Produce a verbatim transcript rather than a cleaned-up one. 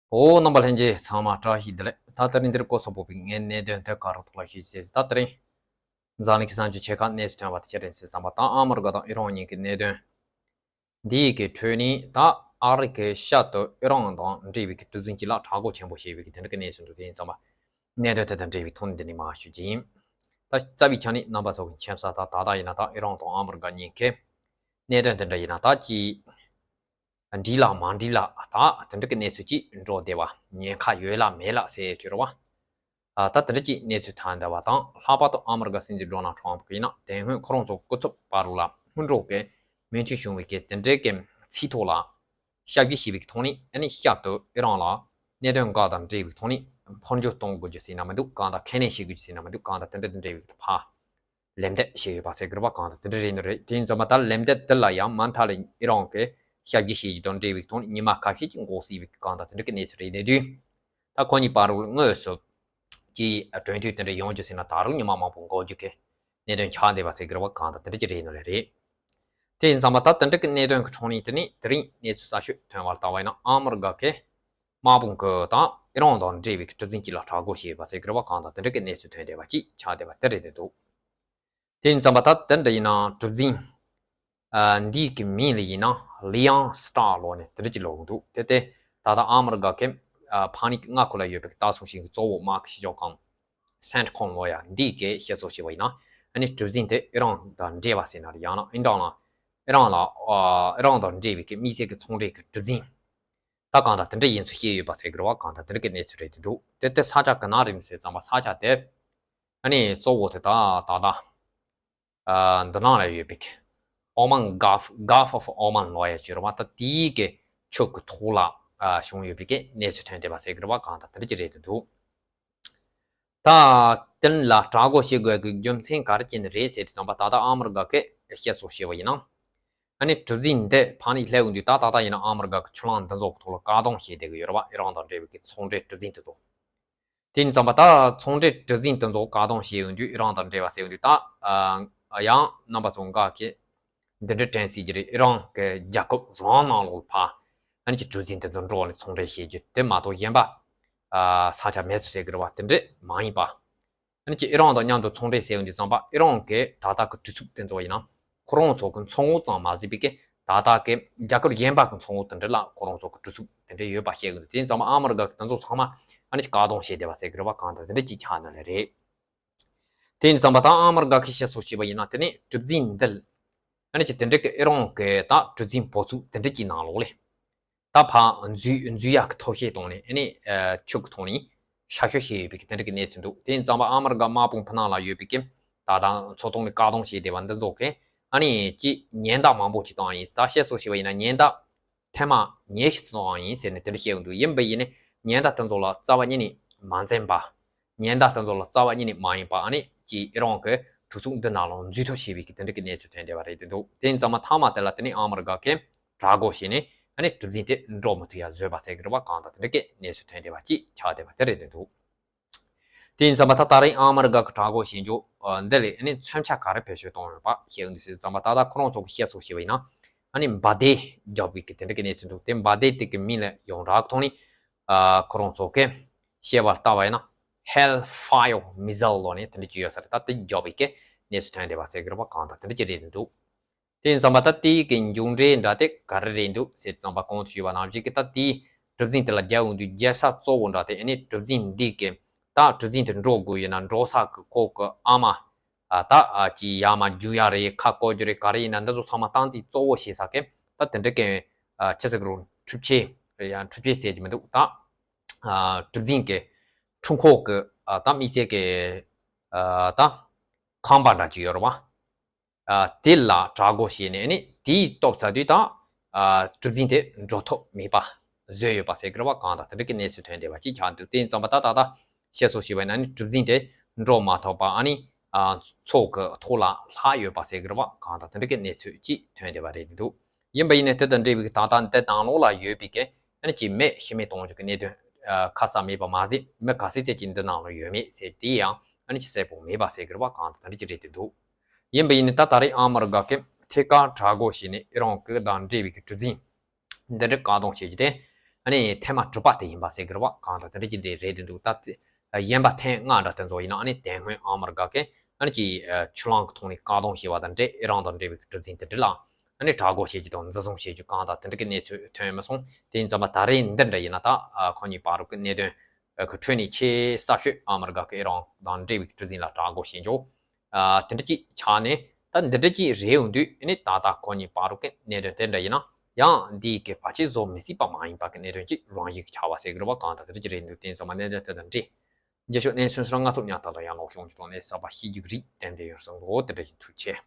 ཨོ། རྣམ་པ་ལྷན་རྒྱས་ཚང་མ་བཀྲ་ཤིས་བདེ་ལེགས། ད་དེ་རིང་འདིར་སྐོར་སོགས་པོ་པའི་ངའི་གནད་དོན་དེ་ག་རུ་ཐོག་ལ་ཤེས་ཟེར། ད་དེ་རིང་འཛམ་གླིང་གི་ས་མཚམས་ཆེ་ཁག་གནས་སུ་ཐོན་པ་དེ་ཆེ་རེད་ཟེར་བསམ་པ་དང་། ཨ་མི་རི་ཀ་དང་ཨི་རན་གཉིས་ཀྱི་གནད་དོན་འདིའི་གི་ཁྲོད་ནས། ད་ཨ་རི་གི་ཤར་དུ་ཨི་རན་དང་འབྲེལ་བའི་གི་གྲུ་གཟིངས་གཅིག་ལ་དྲག་རྒོལ་ཆེན་པོ་བྱས་པའི་གི་དེ་འདྲ་གི་གནས་སུ་འགྲོ། དེ་ཡིན་ཙང་མ་གནད་དོན་དེ་དང་འབྲེལ་བའི་ཐོག་ནས་འདི་ནས་མར་ཞུ་རྒྱུ་ཡིན། ད་རྩ་བའི་ཆ་ནས་རྣམ་པ་ཚོ་གི་མཁྱེན་གསལ་ལྟར། ད་ལྟ་ཡིན་ན་ད་ཨི་རན་དང་ཨ་མི་རི་ཀ་གཉིས་ཀའི་གནད་དོན་དེ་འདྲ་ཡིན་ན་ད་ཅིག་འགྲིག་ལ་མ་འགྲིག་ལ་ད་དེ་འདྲ་གི་གནས་ཚུལ་ཅིག་འགྲོ་བསྡད་པ། ཉེན་ཁ་ཡོད་ལ་མེད་ལ་ཟེར་ཡས་ཅིག་རེད་བ། ཨ། ད་དེ་འདྲ་ཅིག་གནས་ཚུལ་ཐོན་བསྡད་པ་དང་། ལྷག་པར་དུ་ཨ་མི་རི་ཀ་སྲིད་འཛིན་ཌོ་ནལ་ཊམ་ཕུ་ཡིན་ན་དེ་སྔོན་ཁོ་རང་ཚོ་སྐུ་ཚབ་བར་ལ་སྔོན་འགྲོ་གི་མོས་མཐུན་བྱུང་བའི་གི་དེ་འདྲའི་གི་ཚིག་ཐོག་ལ་ཞབས་ཕྱི་བྱས་པའི་གི་ཐོག་ནས། ཨ་ནི་ཤར་དུ་ཨི་རན་ལ་གནད་དོན་འགའ་དང་འབྲེལ་བའི་ཐོག་ནས་ཕར་འགྱུར་གཏོང་དགོས་རྒྱུ་ཟེར་ན་མི་འདུག། གང་ལྟར་ཁས་ལེན་བྱེད་དགོས་རྒྱུ་ཟེར་ན་མི་འདུག། གང་ལྟར་དེ་འདྲ་འབྲེལ་བའི་ཕར་ལན་འདེབས་བྱས་ཡོད་པ་ཟེར་དགོས་རེད་པ། གང་ལྟར་དེ་འདྲ་རེད་ནི་རེད། དེ་ཡིན་ཙང་མ་ད་ལན་འདེབས་དེ་ལ་ཡང་མ་མཐའ་ལ་ཨི་རན་གྱི་ཞབས་ཕྱི་བྱེད་རྒྱུ་དང་འབྲེལ་བའི་ཐོག་ནས་ཉི་མ་ཁ་ཤས་ཀྱི་འགོར་སྲིད་པའི་གང་ལྟར་དེ་འདྲ་གི་གནས་ཚུལ་རེད་ནས་དུས། ད་ཁོ་གཉིས་བར་དུ་དངོས་སུ་ཀྱི་གྲོས་མཐུན་དེ་འདྲ་ཡོང་རྒྱུ་ཟེར་ན་ད་རུང་ཉི་མ་མང་པོ་འགོར་རྒྱུ་གི་གནད་དོན་ཆགས་བསྡད་པ་ཟེར་དགོས་རེད་པ། གང་ལྟར་དེ་འདྲ་ཅིག་རེད་ནི་རེད། དེ་ཡིན་ཙང་མ་ད་དེ་འདྲ་གི་གནད་དོན་གྱི་ཕྱོགས་ནས། དེ་ནས་དེ་རིང་གནས་ཚུལ་གསར་ཤོས་ཐོན་པར་ལྟ་བ་ཡིན་ན། ཨ་མི་རི་ཀ་གི་དམག་དཔུང་གི་དང་ཨི་རན་དང་འབྲེལ་བའི་གྲུ་གཟིངས་གཅིག་ལ་དྲག་རྒོལ་བྱས་པ་ཟེར་དགོས་རེད་པ། གང་ལྟར་དེ་འདྲ་གི་གནས་ཚུལ་ཐོན་བསྡད་པ་ཅིག་ཆགས་བསྡད་པ་དེ་རེད་འདུག། དེ་ཡིན་ཙང་མ་ད་དེ་འདྲ་ཡིན་ན་གྲུ་གཟིངས་ཨ་འདིའི་གི་མིང་ལ་ཡིན་ན་ལི་ཡང་སི་ཊར་ལབ་ནས་དེ་འདྲ་ཅིག་ལབ་ཀྱི་འདུག། དེ་དེ་ད་ལྟ་ཨ་མི་རི་ཀ་གི་ཨ་ཕ་ནི་མངའ་ཁུལ་ལ་ཡོད་པའི་ལྟ་སྲུང་ཞིང་གི་གཙོ་བོ་དམག་གི་ཞི་འཇགས་ཁང་སེན་ཊི་ཀོམ་ལབ་ཡ་འདིའི་གི་བཤད་སྲོལ་བྱས་པ་ཡིན་ན། ཨ་ནི་གྲུ་གཟིངས་དེ་ཨི་རན་དང་འབྲེལ་བ་ཟེར་ན་རེད། ཡང་ན་ཨི་རན་ལ་ཨི་རན་ལ་ཨ་ཨི་རན་དང་འབྲེལ་བའི་གི་དམིགས་བསལ་གྱི་ཚོང་འབྲེལ་གྱི་གྲུ་གཟིངས་ད་གང་ལྟར་དེ་འདྲ་ཡིན་ཚུལ་བཤད་ཡོད་པ་ཟེར་གི་རེད་པ། གང་ལྟར་དེ་འདྲ་གི་གནས་ཚུལ་རེད་འདུག། དེ་དེ་ས་ཆ་ག་ན་རེད་ཟེར་ཙམ་པ། ས་ཆ་དེ་ཨ་ནི་གཙོ་བོ་དེ་ད་ད་ལྟ་ཨ་འདི་ནང་ལ་ཡོད་པའི་གི་ཨོ་མན། Gulf Gulf of Oman ལབ་ཡ་ཅིག་རེད་པ། ད་དེའི་གི་ཆུ་གི་ཐོག་ལ་ཨ་བྱུང་ཡོད་པའི་གི་གནས་ཚུལ་ཐོན་བསྡད་པ་ཟེར་གི་རེད་པ། གང་ལྟར་དེ་འདྲ་ཅིག་རེད་འདུག། ད་དེ་ལ་དྲག་རྒོལ་བྱེད་དགོས་ཀྱི་རྒྱུ་མཚན་ག་རེ་བྱས་ནས་རེད་ཟེར་དུས་ཙམ་པ། ད་ལྟ་ཨ་མི་རི་ཀ་གིས་བཤད་སྲོལ་བྱས་པ་ཡིན་ན། ཨ་ནི་གྲུ་གཟིངས་འདི་ཕར་ནས་སླེབས་ཡོང་དུས། ད་ད་ལྟ་ཡིན་ན་ཨ་མི་རི་ཀ་གི་ཆུ་ལམ་འདི་ཚོ་གི་ཐོག་ལ་བཀག་སྡོམ་བྱས་བསྡད་ཀྱི་ཡོད་རེད་པ། ཨི་རན་དང་འབྲེལ་བའི་གི་ཚོང་འབྲེལ་གྲུ་གཟིངས་དེ་ཚོ། དེ་ཡིན་ཙང་མ་ད་ཚོང་འབྲེལ་གྲུ་གཟིངས་དེ་ཚོ་བཀག་སྡོམ་བྱས་ཡོང་དུས། ཨི་རན་དང་འབྲེལ་བ་ཟེར་ཡོང་དུས། ད་ཨ་ཡང་རྣམ་པ་ཚོ་འགའ་གིས་འདི་འདྲ་དྲན་སྲིད་ཀྱི་རེད། ཨི་རན་གྱི་རྒྱལ་ཁབ་རང་ནང་ལོགས་ལ་ཕར་ཨ་ནི་ཅིག་གྲུ་གཟིངས་དེ་ཚོ་འགྲོ་ནས་ཚོང་འབྲེལ་བྱེད་རྒྱུ་དེ་མ་གཏོགས་གཞན་པ་ཨ་ས་ཆ་མེད་ཚུལ་ཟེར་གི་རེད་པ། དེ་འདྲ་མ་ཡིན་པ། ཨ་ནི་ཅིག་ཨི་རན་དང་མཉམ་དུ་ཚོང་འབྲེལ་ཟེར་ཡོང་དུས་ཙམ་པ། ཨི་རན་གྱི་ད་ལྟ་གི་གྲུ་ཚུགས་དེ་ཚོ་ཡིན་ན་ཁོ་རང་ཚོ་གི་མཚོ་ངོས་ཙམ་མ་ཟད་པའི་གི་ད་ལྟ་གི་རྒྱལ་ཁབ་གཞན་པ་གི་མཚོ་ངོས་དེ་འདྲ་ལ་ཁོ་རང་ཚོ་གི་གྲུ་ཚུགས་དེ་འདྲ་ཡོད་པ་བཤད་གི་འདུག། དེ་ཡིན་ཙང་མ་ཨ་མི་རི་ཀ་གི་དེ་ཚོ་ཚང་མ་ཨ་ནི་ཅིག་བཀག་སྡོམ་བྱས་བསྡད་པ་ཟེར་གི་རེད་པ། གང་ལྟར་དེ་འདྲ་ཅིག་ཆགས་ནི་ལས་རེད། དེ་ཡིན་ཙང་མ་ད་ཨ་མི་རི་ཀ་གིས་བཤད་སྲོལ་བྱས་པ་ཡིན་ན། དེ་ནས་གྲུ་གཟིངས་འདི་ཨ་ནི་ཅིག་དེ་འདྲ་གི་ཨི་རན་གྱི་ད་གྲུ་གཟིངས་བུ་ཚུགས་དེ་འདྲ་ཅིག་ནང་ལོགས་ལ་ད་ཕར་འཛུལ་འཛུལ་ཡག་གི་ཐབས་ཤེས་བཏོན་ནས། ཨ་ནི་ཨ་ཆུ་གི་ཐོག་ནས་ཤར་ཞོད་བྱས་ཡོད་པའི་གི་དེ་འདྲ་གི་གནས་ཚུལ་འདུག། དེ་ཡིན་ཙང་མ་ཨ་མི་རི་ཀ་དམག་དཔུང་ཕུ་ནང་ལ་ཡོད་པའི་གི་ད་ལྟ་མཚོ་ཐོག་ནས་བཀག་སྡོམ་བྱས་བསྡད་པ་འདི་ཚོ་གིས་ཨ་ནི་ཅིག་ཉེན་བརྡ་མང་པོ་ཅིག་བཏང་ཡིན། ད་བཤད་སྲོལ་བྱས་པ་ཡིན་ན་ཉེན་བརྡ་ཐེངས་མ་ཉེར་བཞི་ཙམ་བཏང་ཡིན་ཟེར་ནས་དེ་འདྲ་བཤད་ཡོང་འདུག། ཡིན་པ་ཡིན་ནའི་ཉེན་བརྡ་དེ་ཚོ་ལ་རྩ་བ་ཉིད་ནས་མ་འཛེམས་པ། ཉེན་བརྡ་དེ་ཚོ་ལ་རྩ་བ་ཉིད་ནས་མ་ཡེངས་པ། ཨ་ནི་ཅིག་ཨི་རན་གྱི་གྲུ་ཚུགས་འདི་ནང་ལ་འཛུལ་ཐབས་བྱས་པའི་གི་དེ་འདྲ་གི་གནས་ཚུལ་ཐོན་བསྡད་པ་རེད་འདུག། དེ་ཡིན་ཙང་མ་མཐའ་མ་དེ་ལ་དེ་ནས་ཨ་མི་རི་ཀ་གིས་དྲག་རྒོལ་བྱས་ནས། ཨ་ནི་གྲུ་གཟིངས་དེ་འགྲོ་མི་ཐུབ་ཡ་བཟོས་པ་ཟེར་གི་རེད་པ། གང་ལྟར་དེ་འདྲ་གི་གནས་ཚུལ་ཐོན་བསྡད་པ་ཅིག་ཆགས་བསྡད་པ་དེ་རེད་འདུག། དེ་ཡིན་ཙང་མ་ད་ད་རེས་ཨ་མི་རི་ཀ་གི་དྲག་རྒོལ་བྱེད་རྒྱུ་འདི་ལས་ཨ་ནི་མཚོན་ཆ་ག་རེ་བེད་སྤྱོད་གཏོང་ཡོད་པ་བཤད་ཡོང་དུས་ཙམ་པ། ད་ལྟ་ཁོ་རང་ཚོ་གི་བཤད་སྲོལ་བྱས་པ་ཡིན་ན། ཨ་ནི་འབར་མདེལ་རྒྱག་པའི་གི་དེ་འདྲ་གི་གནས་ཚུལ་འདུག། དེ་འབར་མདེལ་དེ་གི་མིང་ལ་ཡོངས་གྲགས་ཐོག་ནས་ཨ་ཁོ་རང་ཚོ་གིས་བཤད་པར་ལྟ་བ་ཡིན་ན། Hellfire missile ལབ་ནས་དེ་འདྲ་ཅིག་ཡོད་ས་རེད། ད་དེ་རྒྱག་པའི་གི་གནས་ཚུལ་ཐོན་བསྡད་པ་ཟེར་གི་རེད་པ། གང་ལྟར་དེ་འདྲ་ཅིག་རེད་འདུག། དེ་ཡིན་ཙང་མ་ད་དེའི་གི་མཇུག་འབྲས་འདྲ་དེ་ག་རེ་རེད་འདུག་ཟེར་ཙམ་པ། གོང་དུ་ཞུས་པ་ནང་བཞིན་གི་ད་དེའི་གྲུ་གཟིངས་དེ་ལ་རྒྱག་ཡོང་དུས་རྒྱལ་ས་གཙོ་བོ་འདྲ་དེ། ཨ་ནི་གྲུ་གཟིངས་འདི་གི་ད་གྲུ་གཟིངས་དེ་འགྲོ་དགོས་ཡོད་ན་འགྲོ་ས་གི་ཁོ་གི་ཨ་མ་ཨ་ད་ཨ་ཅིག་ཡར་མར་རྒྱུག་ཡ་རེད། ཁ་བསྐོར་རྒྱུ་རེད། ག་རེ་ཡིན་ན་འདི་ཚོ་ཚང་མ་སྟངས་འཛིན་གཙོ་བོ་བྱེད་ས་གི་ད་དེ་འདྲ་གི་ཨ་ཆི་ཟེར་གི་རུང་འཕྲུལ་ཆས། ཡང་འཕྲུལ་ཆས་ཟེར་གྱི་མི་འདུག། ད་ཨ་གྲུ་གཟིངས་གི་འཕྲུལ་འཁོར་གི་ཨ་ད་དམིགས་བསལ་གི་ཨ་ད་ཁང་པ་འདྲ་ཅིག་ཡོད་རེད་པ། ཨ་དེ་ལ་དྲག་རྒོལ་བྱས་ནས། ཨ་ནི་དེའི་སྟོབས་ཚ་དུས་ད་ཨ་གྲུ་གཟིངས་དེ་འགྲོ་ཐབས་མེད་པ་བཟོས་ཡོད་པ་ཟེར་གི་རེད་པ། གང་ལྟར་དེ་འདྲ་གི་གནས་ཚུལ་ཐོན་བསྡད་པ་ཅིག་ཆགས་འདུག། དེ་ཡིན་ཙང་མ་ད་ད་ལྟ་བཤད་སྲོལ་བྱས་པ་ཡིན་ན། ཨ་ནི་གྲུ་གཟིངས་དེ་འགྲོ་མ་ཐུབ་པ། ཨ་ནི་ཨ་མཚོ་གི་ཐོག་ལ་ལྷག་ཡོད་པ་ཟེར་གི་རེད་པ། གང་ལྟར་དེ་འདྲ་གི་གནས་ཚུལ་ཅིག་ཐོན་བསྡད་པ་རེད་འདུག། ཡིན་པ་ཡིན་ནའི་དེ་དང་འབྲེལ་བའི་ད་ལྟ་འདི་ནང་ལོགས་ལ་ཡོད་པའི་གི་ཨ་ནི་ཅིག་མི་ཤི་རྨས་གཏོང་རྒྱུ་གི་གནད་དོན་ཨ་ཁ་གསལ་མེད་པ་མ་ཟད། མི་ག་ཚོད་ཅིག་འདི་ནང་ལ་ཡོད་མེད་ཟེར་དེ་ཡང་ཨ་ནི་ཅིག་གསལ་པོ་མེད་པ་ཟེར་གི་རེད་པ། གང་ལྟར་དེ་འདྲ་ཅིག་རེད་འདུག། ཡིན་པ་ཡིན་ནའི་ད་ད་རེས་ཨ་མི་རི་ཀ་གིས་ཐད་ཀར་དྲག་རྒོལ་བྱས་ནས་ཨི་རན་གྱི་དང་འབྲེལ་བའི་གི་གྲུ་གཟིངས་འདི་འདྲ་བཀག་སྡོམ་བྱེད་རྒྱུ་དེ་ ཨ་ནི་ཐེངས་མ་དྲུག་པ་དེ་ཡིན་པ་ཟེར་གི་རེད་བ། གང་ལྟར་དེ་འདྲ་ཅིག་འདི་རེད་འདུག་ད་དེ་གཞན་པ་ཐེངས་ལྔ་འདྲ་དེ་ཚོ་ཡིན་ན་ཨ་ནི་དེ་སྔོན་ཨ་མ་རི་ཀ་གི་ཨ་ནི་ཅིག་ཆུ་གླང་གི་ཐོག་ནས་བཀག་སྡོམ་བྱས་པ་དང་འབྲེལ་ཨི་རན་དང་འབྲེལ་བའི་གྲུ་གཟིངས་དེ་འདྲ་ལ་ཨ་ནི་དྲག་རྒོལ་བྱེད་རྒྱུ་དང་འཛིན་བཟུང་བྱེད་རྒྱུ་གང་ལྟར་དེ་འདྲ་གི་གནས་ཚུལ་ཐོན་མི་སོང་། དེ་ཡིན་ཙམ་པ་ད་རེས་འདི་འདྲ་ཡིན་ན་ད་ཁོ་གཉིས་བར་དུ་གི་གནད་དོན་གི་ཁྲོད་ནས་ཆེས་གསར་ཤོས་ཨ་མ་རི་ཀ་གི་ཨི་རན་དང་འབྲེལ་བའི་གྲུ་གཟིངས་ལ་དྲག་རྒོལ་བྱེད་རྒྱུ། ཨ། དེ་འདྲ་ཅིག་ཆགས་ནས་ད་འདི་འདྲ་ཅིག་རེད་འོང་དུས་ཨ་ནི་ད་ལྟ་ཁོ་གཉིས་བར་དུ་གི་གནད་དོན་དེ་འདྲ་ཡིན་ན་ཡང་འདི་གི་ཕལ་ཆེར་བཟོ་མི་སྲིད་པ་མ་ཡིན་པ་གི་གནད་དོན་ཅིག་རང་བཞིན་གྱི་ཆགས་པ་ཟེར་གི་རེད་བ། གང་ལྟར་དེ་འདྲ་ཅིག་རེད་འདུག་དེ་ཙམ་པ་གནད་དོན་དེ་དང་འབྲེལ་རྒྱུ་ཤོག་གནས་ཚུལ་སོགས་ང་ཚོ་ཉག་ཐག་ལ་ཡང་ལོག་ཤོང་གི་ཐོག་ནས་གསར་པ་ཤེས་རྒྱུ་རིགས་གཏན་དེ་ཡོང་སོང་གོ། དེ་འདྲ་ཡིན། ཐུགས་རྗེ་ཆེ།